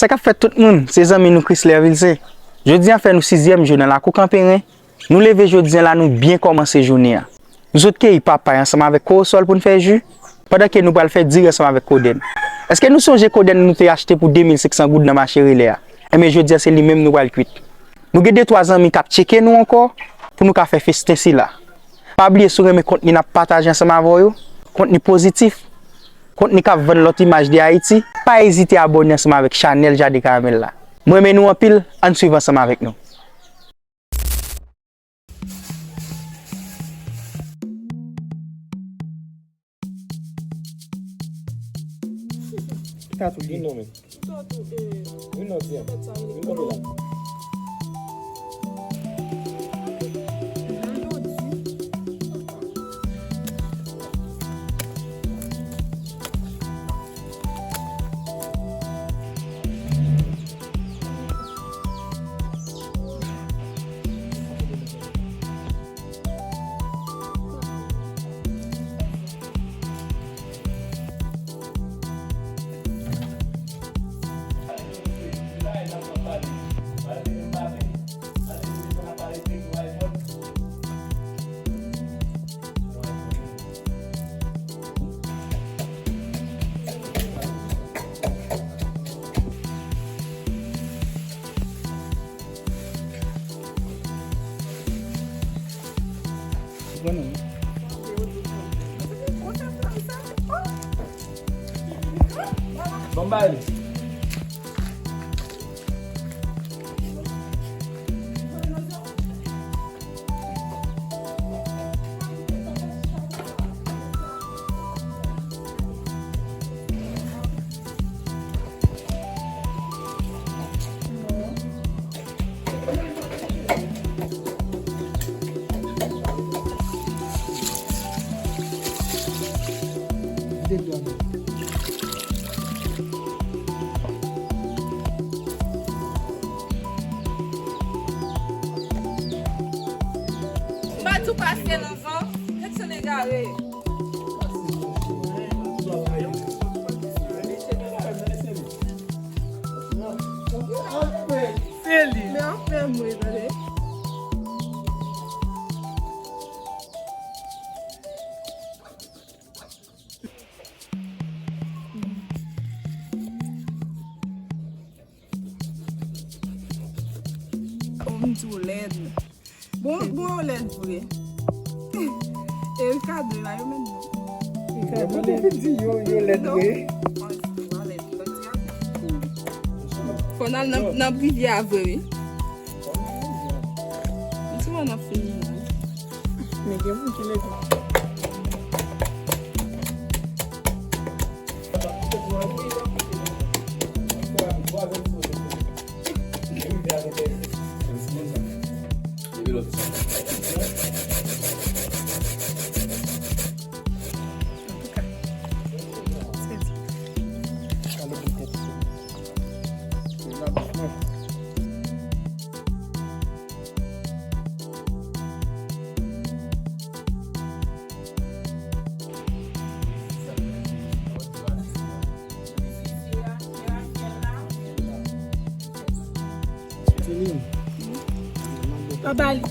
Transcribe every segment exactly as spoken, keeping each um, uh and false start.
Sa k ap fèt tout moun, se zanmi nou Chrysler Vilcin. Jodi a fè nou sizyèm jou nan lakou Kanperen. Nou leve jodi a la, nou byen kòmanse jounen an. Nou sot keyi papay ansanm avèk kowosòl pou n fè ji, pandan ke nou pral fè diri ansanm avèk kodenn. Èske nou sonje kodenn nou te achte pou de mil senk san goud nan mache Relè a? Enben, jodi a se li menm nou pral kwit. Nou gen de twa zanmi k ap tcheke nou ankò pou nou ka fè festen sila. Pa bliye, si w renmen kontni n ap pataje ansanm avè w yo, kontni pozitif, kontni k ap vann lòt imaj de Ayiti, pa ezite abòne ansanm avèk chanèl Jade Karamèl la. Mwen renmen nou anpil, ann swiv ansanm avèk nou. Vin non, men. Vin non, tiens. Vin kanpe la. Bon, bay li. M pa di w pase nan van, nèg se egare. Se li. Men anfen mwen, tande. Oh, m di w lèd. Bon, bon, yo lèd vre. E Ricardo la, yo menm non. Ricardo lèd. Yo di yo, yo lèd vre. Non. Bon, yo lèd, yo di a. Fò n al nan, nan rivyè a vre, wi. M di w n ap fini la. Men gen moun ki lèd. Anba li.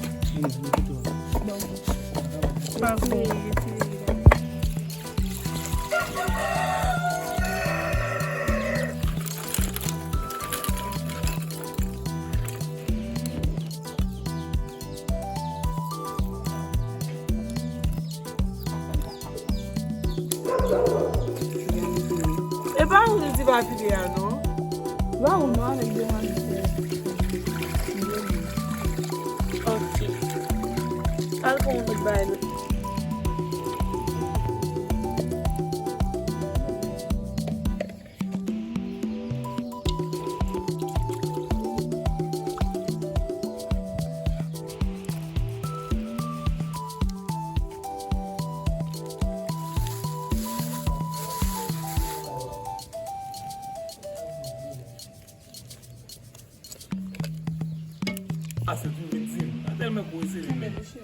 Bon. Pa vle retire li la. E pa ou li di pa vide a non. Ba ou non avèk de manje. Ok. Al pran yon lòt bagay. A, se pou vin di m. A tèlman kou eseye. Men, mesye.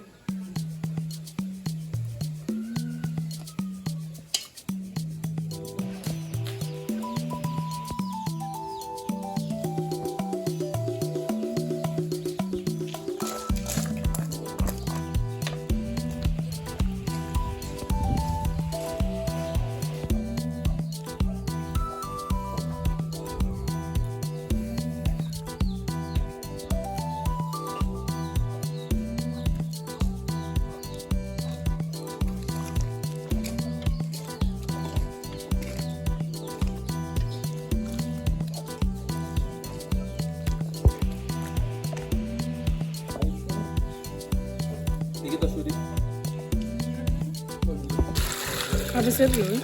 Avanse pye wi.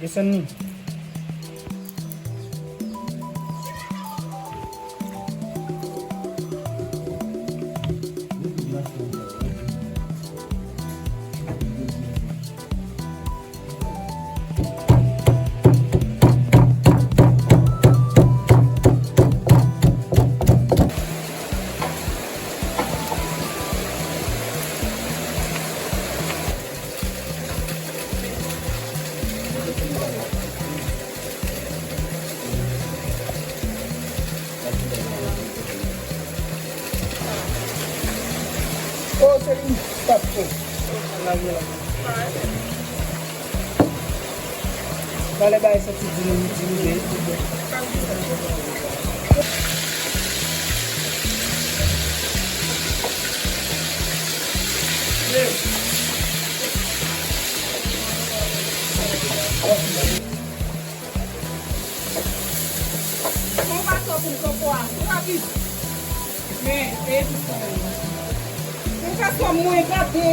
Desann li. Oh, Celine, stop, oh. Talè bay sa ti diri, diri de. Yon baton pou m pran po a, rapid. Men, e pou sa yo. Pou fè sòm mwen gate.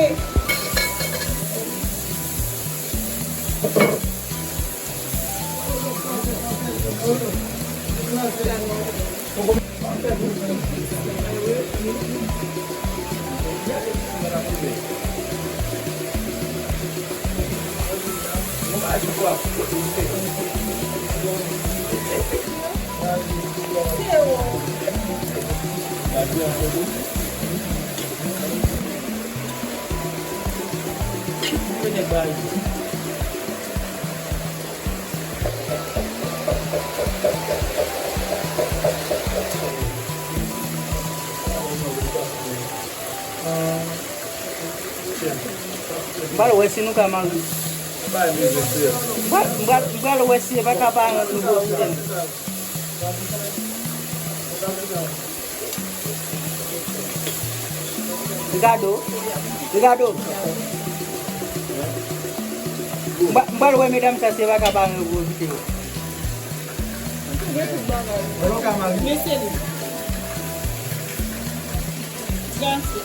M pral wè si nou ka mari. M pral, m pral, m pral wè si e pa ka pa yon nouvo sistèm. Ricardo, Ricardo. M pa, m pral wè medam sa si e pa ka pa yon nouvo sistèm. Mesye li. Danse.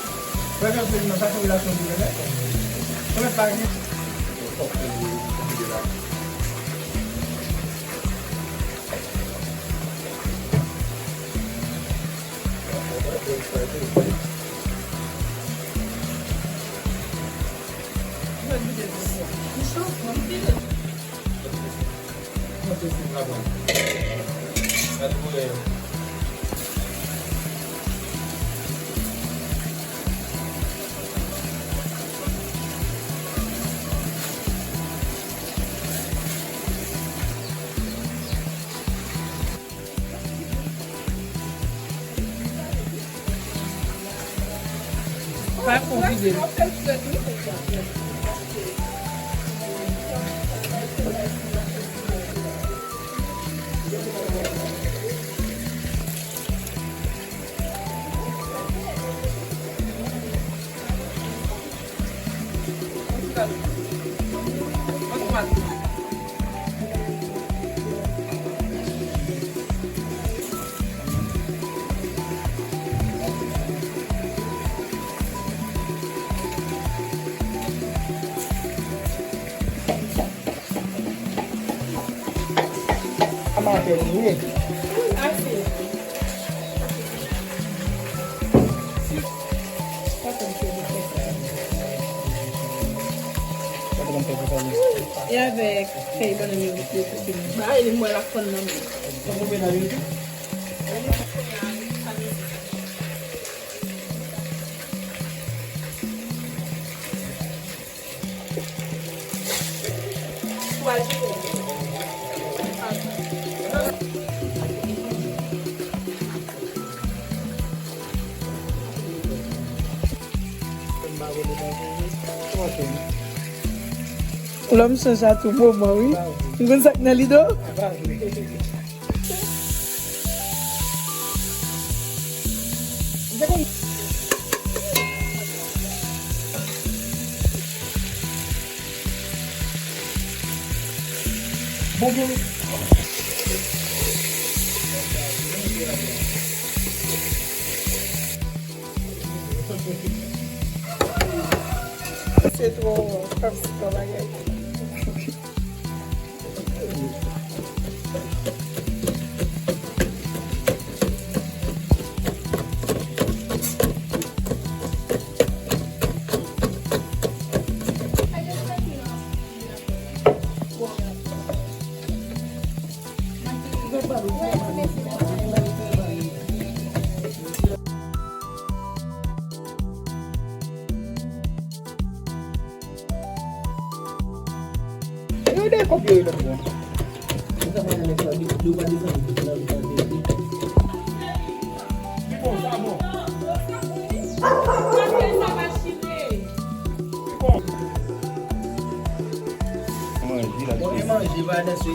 Pa konfizye. Ase. E avèk fèy bannann yo, yo koupe. Ba, e li mwen l ap fann nan men. Lòm chanje a tou moman, wi. M konn sa k nan lide w. Bonjou. Se twò kòmsi twò bagay. Yo de kopye yo la. Bon, e manje, pa danse.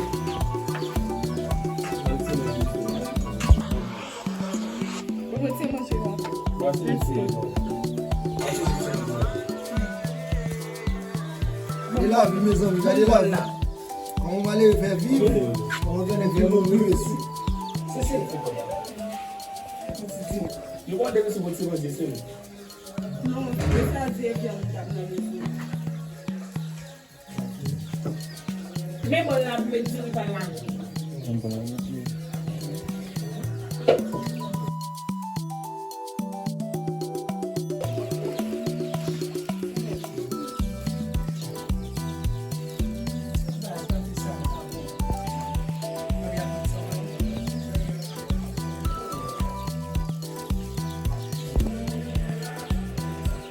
Ou retire manje la. Gade lavi, mezanmi, gade lavi. Kòman malere fè viv, kòman grann fè mouri, mesye. Se, se. Yo pa depi sou ti manje sèl. Non, se sa di epi an tab nan mesye. Men bòl la pou met diri pa l la.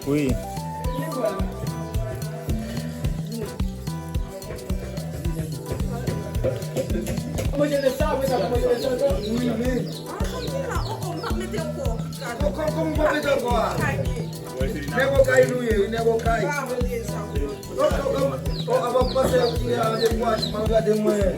Wi. Nèg Okay nou ye, wi, nèg Okay. Oh, oh, oh, oh, avan panse ki a de kwa, ti man gade mwen.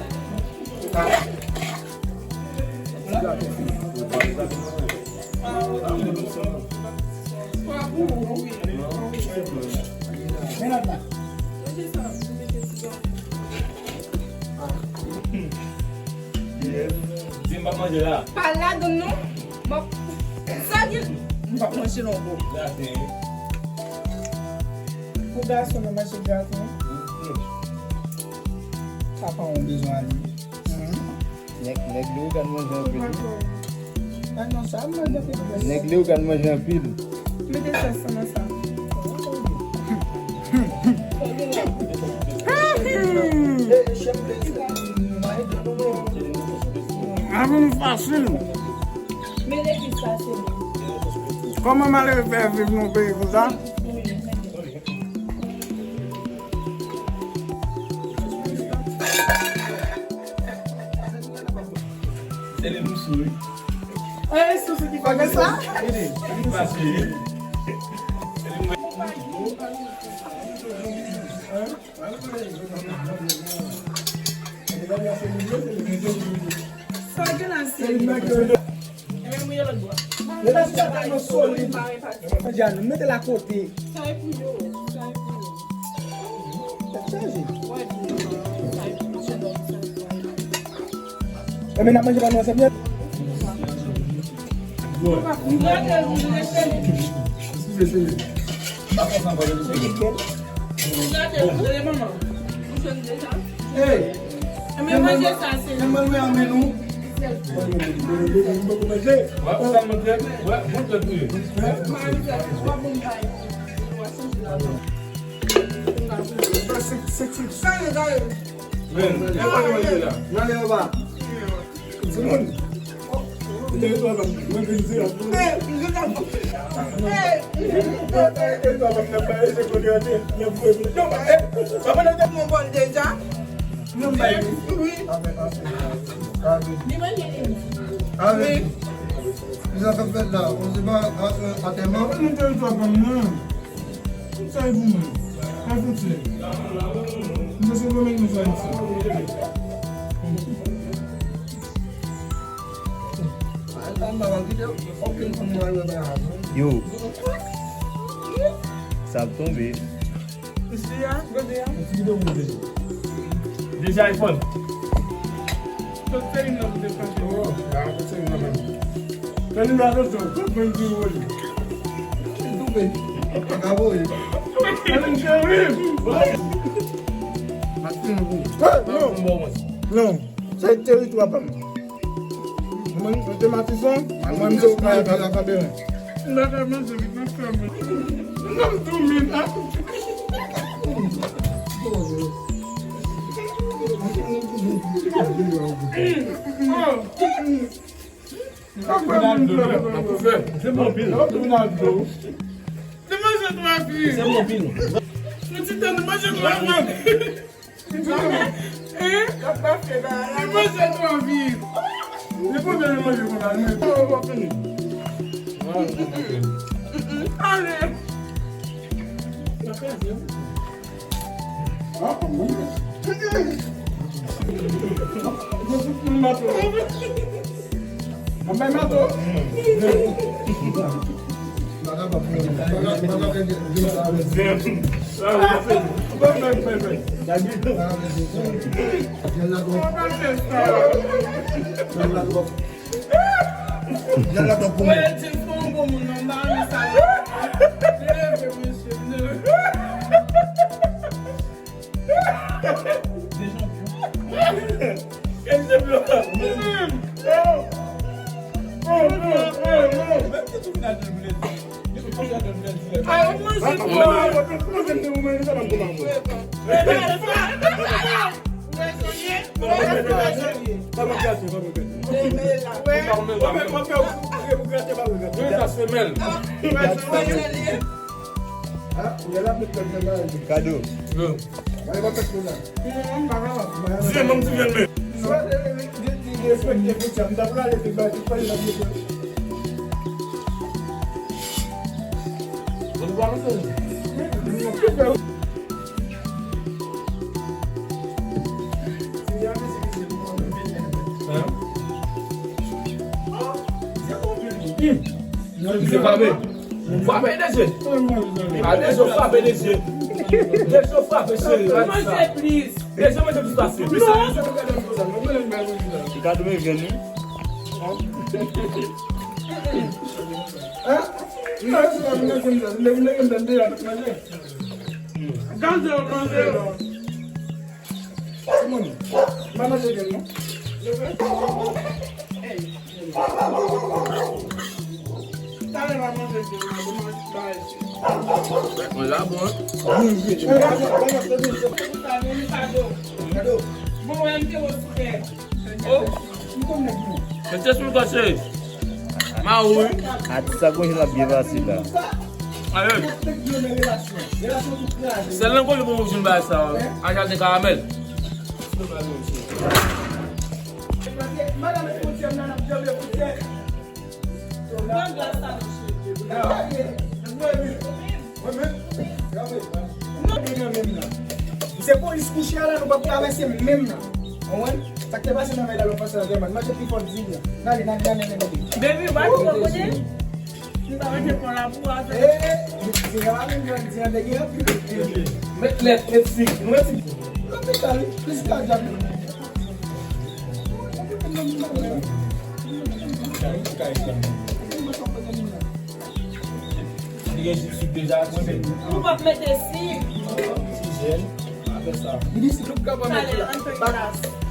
Di m pa manje la. Pa ladan non. Bon, sa gen, m pa manje non, bon. Pou gason, nou manje graten. Papa, on bezwen ale. Nèg, nèg Leyogàn manje anpil, wi. Ah non, sa mwen manje anpil. Nèg Leyogàn manje anpil. Mete sòs nan sa. Lavi nou fasil. Kòman malere fè viv nan peyi konsa? Se li m sou, wi. E sousou ki fè sa? Sa gen la se li. Mete l akote. Sa e pou yo. Sa e pou yo. Tèt chaje. Sa e pou yo. Sa e pou yo. Ebyen, n ap manje pa nou ansanm, yè? Eskize, se. Hey! Manje sa, se. Mwen, mwen, mwen, nou. Wè, sa mwen te, wè, mwen te touye. Men, e pa manje la. Nan lè yo ba. Timoun. Mwen vin di la. Mwen bòl deja. Mwen bay li. Wi. Li manje li. Wi. Sa k ap fèt la? On se pa atèman. Mwen te di sa. Sa e pou mwen. Sa e pou ti. Mwen se Sendomeng mwen sa Ayiti. Yo. Sa ap tonbe. Deja iPhone. Tout se youn nan pou te chanje. Oh, ba, tout se youn nan menm. Tande la leson, tout moun di wòl. Tout moun. Pa ka voye. Tande cheri. Matin pou. Non. Non. Sa e teritwa pa m. Mwen, mwen te Matisan, mwen m te Okayè, pa la Kanberen. Mwen te manje li nan fèm. Nan tou min. Se bon pil. Se manje twa fi. Se bon pil. Mwen ti tan nou manje twa fi. Hein? Li manje twa fi. Li pou byen manje konsa, li manje twa fi. Ale. Mwen bay mato. Mwen di l fè yon bon moun nan, m pa renmen sa yo. Leve, mesye, leve. Menm si tou vin a jan l vle di. Li konn konn jan l vle di. Ay, ou manje twa. Ou rezonye. Ou rezonye. Kado. Di men, manm ti vyen men. Frape. Frape, Deje. A, Deje, frape, Deje. Deje, frape, cheri. Manje plis. Deje, manje plis pase. Gade men vyen, wi. Gade yo, gade yo. Timoun, pa manje vyen, non. Talè pa manje vyen, non, pou manje bagay. Mwen la bon, hein? Bon, wè, m te wè sou tè. Oh. Mete sou kò, cheri. Ma ou, wi. Atis sa konn jan l ap byen pase la. Aye. Sèl nan kote pou mwen jwenn bagay sa, a jaden karamèl. Pran glas sa, mesye. Mwen menm, gade. Mwen menm, gade. Non. Mwen menm nan. Se polis kouche a la, nou p ap travèse menm nan. Konprann? Sa k te pase nan vèy la lòt fwa se la, Jèman. Manje pi fò di li a. N ale, n ale, n ale, n ale. Baby, ou pa twò konnen? M pa manje pon la pou avè. Eh, se la menm jan di a, nèg yo anpil. Met lèt, met sik, nou met sik. Kapital, plis kadyak. Li gen jip sik deja, mwen menm. Ou p ap mete sik. Ti jèn, apre sa. Li di si tout ka pa mete la. Talè, ann fè glas.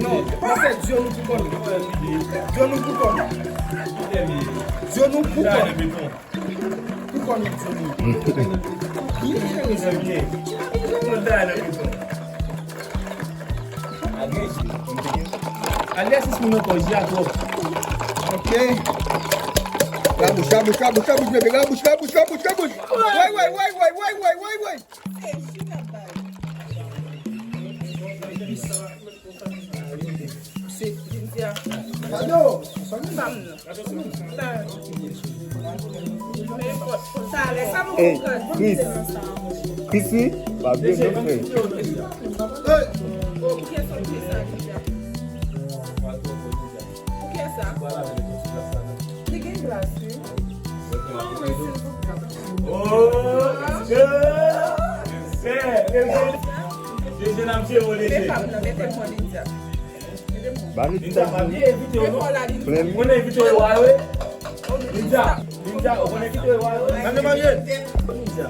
Non, nou fè dyo nou pou kò nou. Dyo nou pou kò nou. Dyo nou pou kò nou. Pou kò nou, dyo nou. Byen jere, zanmi. Alyè sis moun ankò, ji a twòp. Ok. Labouch, labouch, labouch, labouch, bebe, labouch, labouch, labouch, labouch. Woy, woy, woy. Hey, Chris. Chris, wi? Pa byen, non, frè. Hey! Li gen glas, wi. Oh, Dieu! Sè, sè, sè, sè, n ap jere w, mesye. Ba li Linda, pa bliye envite w, non. Plen. Ou konn envite w, wi. Linda, Linda, ou konn envite w, wi. Mande manje. Linda.